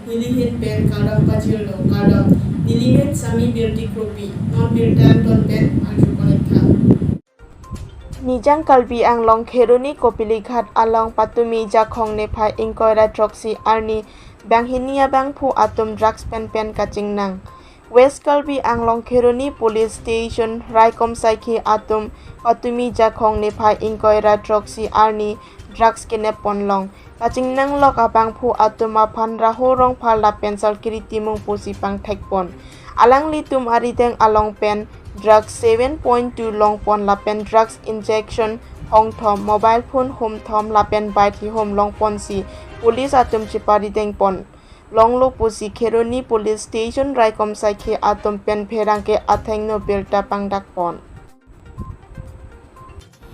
Huilihin pen kaldam pachil lo kaldam nilimen sami belti kropi non beltan ton pen arju konekta. Nijang Karbi Anglong Kheroni Kopilighat along Patumi Jakhong nephai inquiry drugs arni banghinia bangphu atum drugs pen pen kachingnang. West Karbi Anglong Kheroni Police Station Raikom Saikhi atum Patumi Jakhong nephai inquiry drugs arni drugs kene ponlong. Kachingnang lok abangphu atum aphan raho rong phal la pencil kiritimung pusi pang thekpon. Alang litum arideng along pen drugs 7.2 long pon lapen drugs injection hong thom mobile phone home thom lapen bite hi home long pon si police atum chipari deng pon long lo pusi Kheroni Police Station Raikom Saikhi atum pen pherang ke atheng no belta pangdak pon.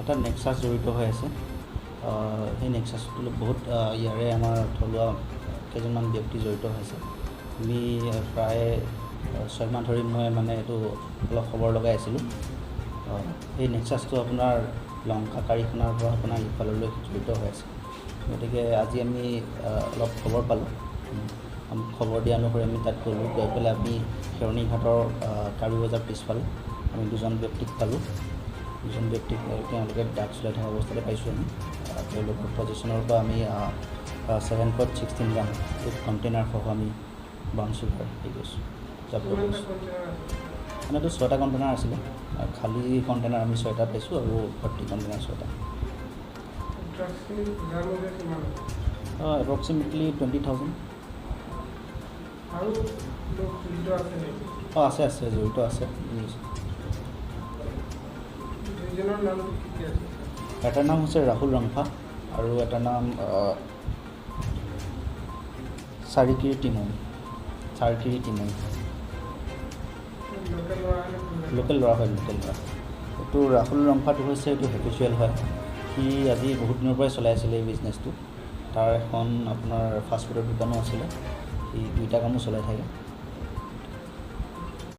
এটা nexus জড়িত হৈ আছে। সেই নেক্সাছটো বহুত ইয়াৰে আমাৰ থলুৱা কেইজনমান ব্যক্তি জড়িত হৈছে। আমি প্ৰায় 6 মাহ ধৰি মই মানে এইটো অলপ খবৰ লগাই আছিলোঁ। এই নেক্সাছটো আপোনাৰ লংকা কাৰিখানাৰ পৰা আপোনাৰ ইফাললৈ জড়িত হৈ আছে। গতিকে আজি আমি অলপ খবৰ পালোঁ। খবৰ দিয়া অনুসৰি আমি তাত গ'লোঁ। গৈ পেলাই আমি খেৰণিঘাটৰ কাৰ্বি বজাৰ পিছফালে আমি দুজন ব্যক্তিক পালোঁ। দুজন ব্যক্তিক তেওঁলোকে ড্ৰাগছ চলাই থকা অৱস্থাতে পাইছোঁ আমি। তেওঁলোকৰ পজিশ্যনৰ পৰা আমি 7.16 গ্ৰাম উইথ কণ্টেইনাৰসহ আমি ব্ৰাউন চুগাৰ হেৰি কৰিছোঁ, জব্দ কৰিছোঁ। মানে এইটো 6টা কণ্টেইনাৰ আছিলে, খালী কণ্টেইনাৰ আমি 6টা পাইছোঁ আৰু ভৰ্তি কণ্টেইনাৰ 6টা। এপ্ৰক্সিমেটলি 20,000। অঁ, আছে আছে, জড়িত আছে। এটাৰ নাম হৈছে ৰাহুল ৰংফা আৰু এটাৰ নাম চাৰিকিৰি টিমুং। চাৰকিৰি টিমুং লোকেল ল'ৰা হয়, লোকেল ল'ৰা। এইটো ৰাহুল ৰংফাটো হৈছে এইটো হেবিচুৱেল হয়। সি আজি বহুত দিনৰ পৰাই চলাই আছিলে এই বিজনেছটো। তাৰ এখন আপোনাৰ ফাষ্টফুডৰ দোকানো আছিলে। সি দুইটা কামো চলাই থাকে।